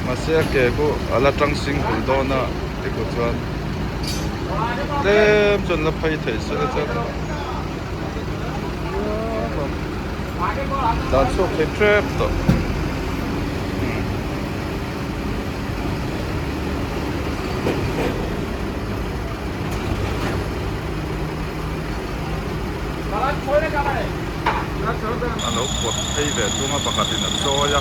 Mahse a ke pawh a la tang sing hul dawn a tikhaw chuan tlem chuan la phei theih se la chuan tlan chhuak thei tep tawh. A lo pawt phei ve thung a pakhatin a chawi a.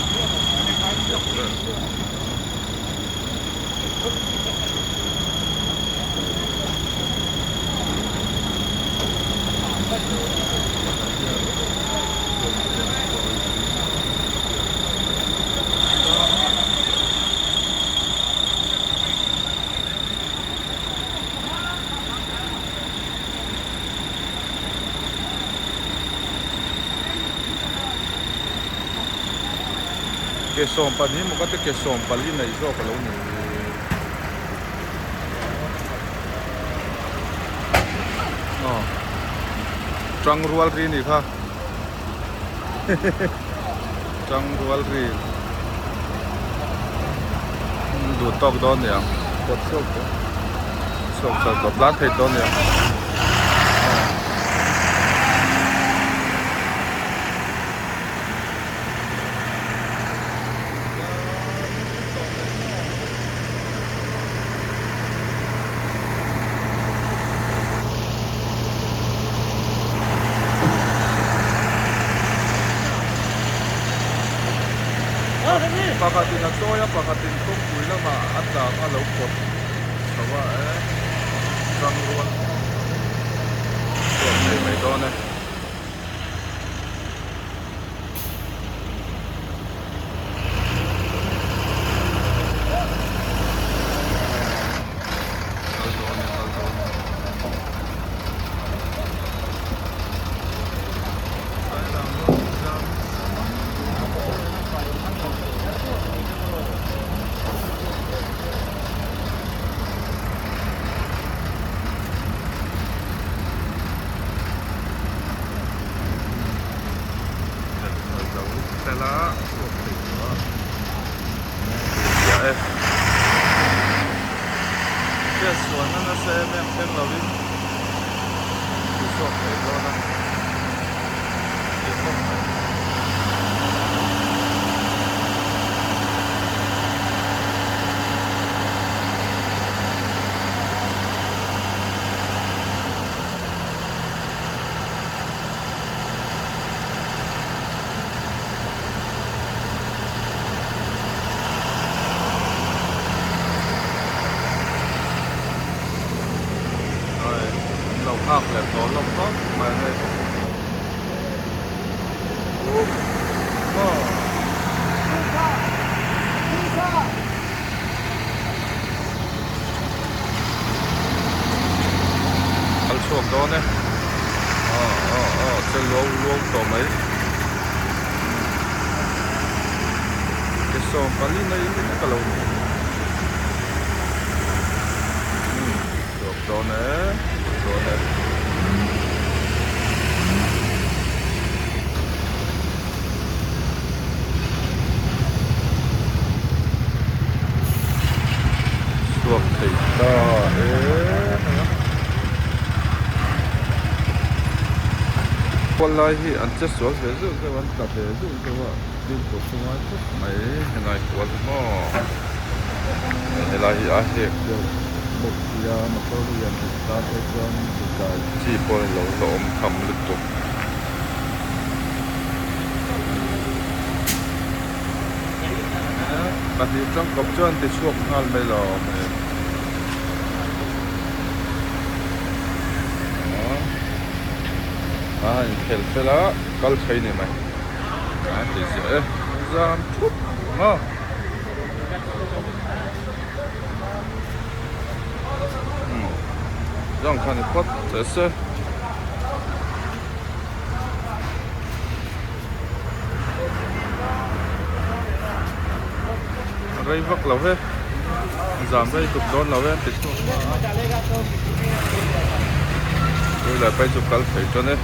Ke sawm pahnih maw ka ti ke sawm pali neih zawk a lo ni. Aw tang rual ri ni kha tang rual ri duh tawk dawn niang kawt chhuak tawh chhuak chho tawh tlan thei tawh niang. Pakhatin a chawi a pakhatin kawngpui lamah a tlang a lo pawt chho a e tangrual chhuak thei mai dawn e. Fela chhuak thei tawh a chiah e hriat sualna nasa em em thleng lovin ti chhuak thei dawn a ti khawp mai. Lo nghak leh tawh hlawm khawp mai hei kal chhuak dawn e aw aw aw che luau luau tawh mai ke sawm pali mai in ka lo ni chhuak dawn e chhuak dawn e. Chhuak thei ta e Kual lai hi an che sual ve zeuh zeuh an tla ve zeuh zeuh a fimkhur chu ngai khawp mai helai kual hi maw helai hi a hek deuh bawk sia motor lian tan phei chuan kai chi pawh a ni lo hlauhawm tham lutuk. Pahnih tangkawp chuan ti chhuak nghal mai lo hei a inkhel fel a kal thei ni mai a ti ziah e zam thup maw. Zawng khan i phawt teh se. Rei vak lo he zam rei tuk dawn lo he ti chhuak hma a. Tui leh phei chu kal thei tan e.